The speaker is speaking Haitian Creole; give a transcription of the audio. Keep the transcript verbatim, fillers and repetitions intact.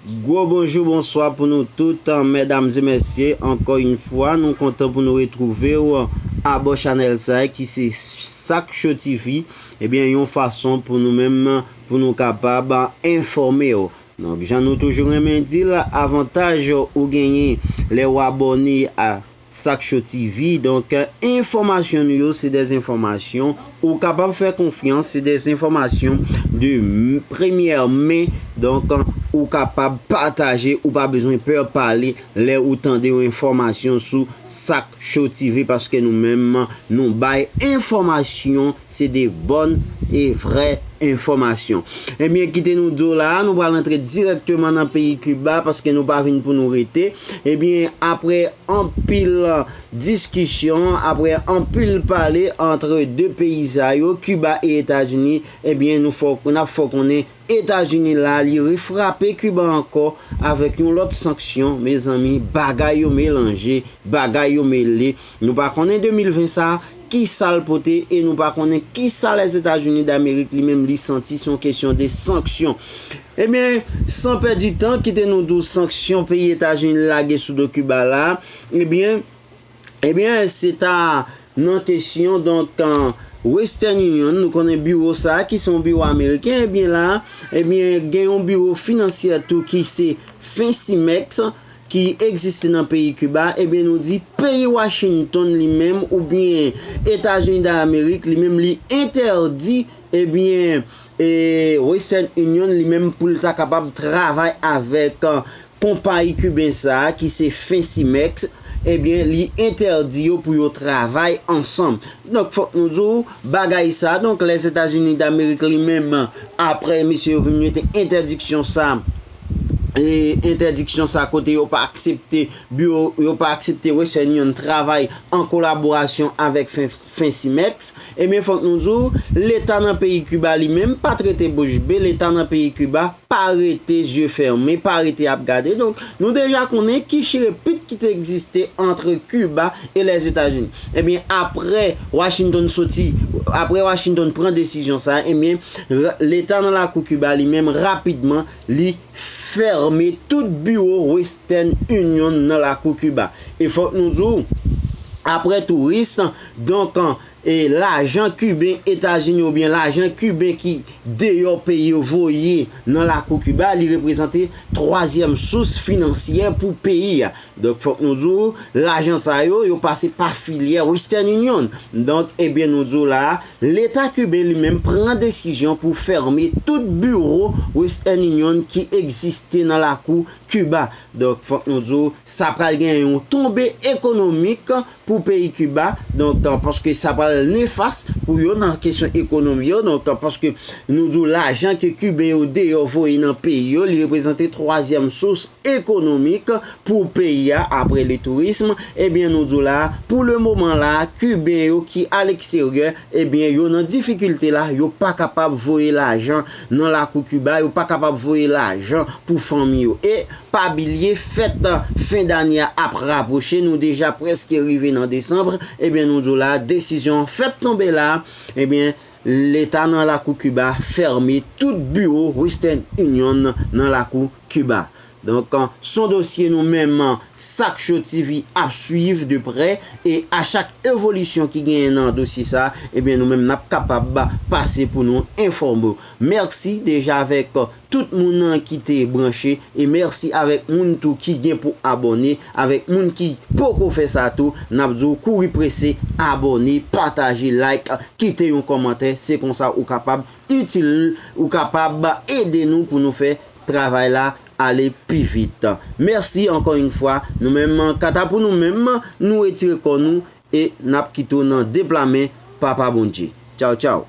Gwo bonjou, bonswa pou nou tout, medam e mesye. Ankò yon fwa, nou kontan pou nou retwouve w abò chanèl sa a ki se Sak Cho T V. Ebyen, yon fason pou nou menm, pou nou kapab enfòme w. Donk, jan nou toujou renmen di l, avantaj ou genyen lè w abòne a Sak Cho T V. Donk, enfòmasyon nou yo, se de enfòmasyon ou kapab fè konfyans, se de enfòmasyon de m- premyè men. Donk, ou kapab pataje, ou pa bezwen pè pale lè ou tande yon enfòmasyon sou Sak Cho T V, paske nou menm, nou bay enfòmasyon, se de bòn e vrè enfòmasyon. Ebyen, kite nou di w la, nou pral antre dirèkteman nan peyi Kiba, paske nou pa vin pou nou rete. Ebyen, apre anpil diskisyon, apre anpil pale antre de peyi sa yo, Kiba e Etazini, ebyen, nou fò, n ap fè w konnen Etazini la, li refrape Kiba ankò avèk yon lòt sanksyon. Mezanmi, bagay yo melanje, bagay yo mele. Nou pa konnen de mil ven sa, ki sa l pote, e nou pa konnen ki sa Lèzetazini Damerik li menm li santi, se yon kesyon de sanksyon. Ebyen, san pèdi tan, kite nou di w sanksyon peyi Etazini lage sou do Kiba la, ebyen, ebyen, se ta nan kesyon, donk, an, Western Union, nou konnen biwo sa a, ki se yon biwo ameriken, ebyen la, ebyen, gen yon biwo finansyè tou ki se Fincimex, ki egziste nan peyi Kiba, ebyen, nou di peyi Washington li menm, oubyen Etazini Damerik, li menm, li entèdi, ebyen, e Western Union, li menm, pou l ta kapab travay avèk, an, konpayi kiben sa a, ki se Fincimex, ebyen, li entèdi yo pou yo travay ansanm. Donk, fòk nou di w, bagay sa a, donk, Lèzetazini Damerik li menm, apre misye yo vin mete entèdiksyon sa a, e entèdiksyon sa a kote yo pa aksepte biwo, yo pa aksepte Western Union travay an kolaborasyon avèk Fin- Fincimex, ebyen, fòk nou di w, Leta nan peyi Kiba li menm pa t rete bouch be, Leta nan peyi Kiba pa rete zye fèmen, pa rete ap gade. Donk, nou deja konnen ki chirepit ki te egziste antre Kiba e Lèzetazini. Ebyen, apre Washington soti, apre Washington pran desizyon sa a, ebyen, ra- Leta nan lakou Kiba li menm rapidman, li fèmen tout biwo Western Union nan lakou Kiba. E fòk nou di w, apre touris, donk, e lajan kiben Etazini oubyen lajan kiben ki deyò peyi yo voye nan lakou Kiba, li reprezante twazyèm sous finansyè pou peyi a. Donk, fòk nou di w, lajan sa yo, yo pase pa filyè Western Union. Donk, ebyen, nou di w la a, Leta kiben li menm pran desizyon pou fèmen tout biwo Western Union ki egziste nan lakou Kiba. Donk, fòk nou di w, sa pral gen yon tonbe ekonomik pou peyi Kiba. Donk, paske sa pral nefas pou yo nan kesyon ekonomi yo. Donk, paske nou di w lajan ke Kiben yo deyò voye nan peyi yo, li reprezante twazyèm sous ekonomik pou peyi a apre le tourism. Ebyen, nou di w la, pou le moman la, Kiben yo ki aleksteryè, ebyen, yo nan difikilte la, yo pa kapab voye lajan nan lakou Kiba, yo pa kapab voye lajan pou fanmi yo. E pa bliye, fèt fen dane a ap rapwoche, nou deja prèske rive nan desanm. Ebyen, nou di w la, desizyon fèt tonbe la, ebyen, Leta nan lakou Kiba fèmen tout biwo Western Union nan lakou Kiba. Donk, se yon dosye nou menm, Sak Cho T V ap swiv de prè, e a chak evolisyon ki genyen nan dosye sa, ebyen, nou menm n ap kapab pase pou nou enfòme w. Mèsi deja avèk tout moun ki te branche, e mèsi avèk moun tou ki gen pou abòne, avèk moun ki poko fè sa tou, n ap di w kouri prese, abòne, pataje, like, kite yon kòmantè, se konsa ou kapab itil, ou kapab ede nou pou nou fè travay la ale pi vit. Mèsi ankò yon fwa, nou menm, kanta pou nou menm, nou retire kò nou e n ap kite w nan de pla men Papa Bondye. Tchaw, tchaw.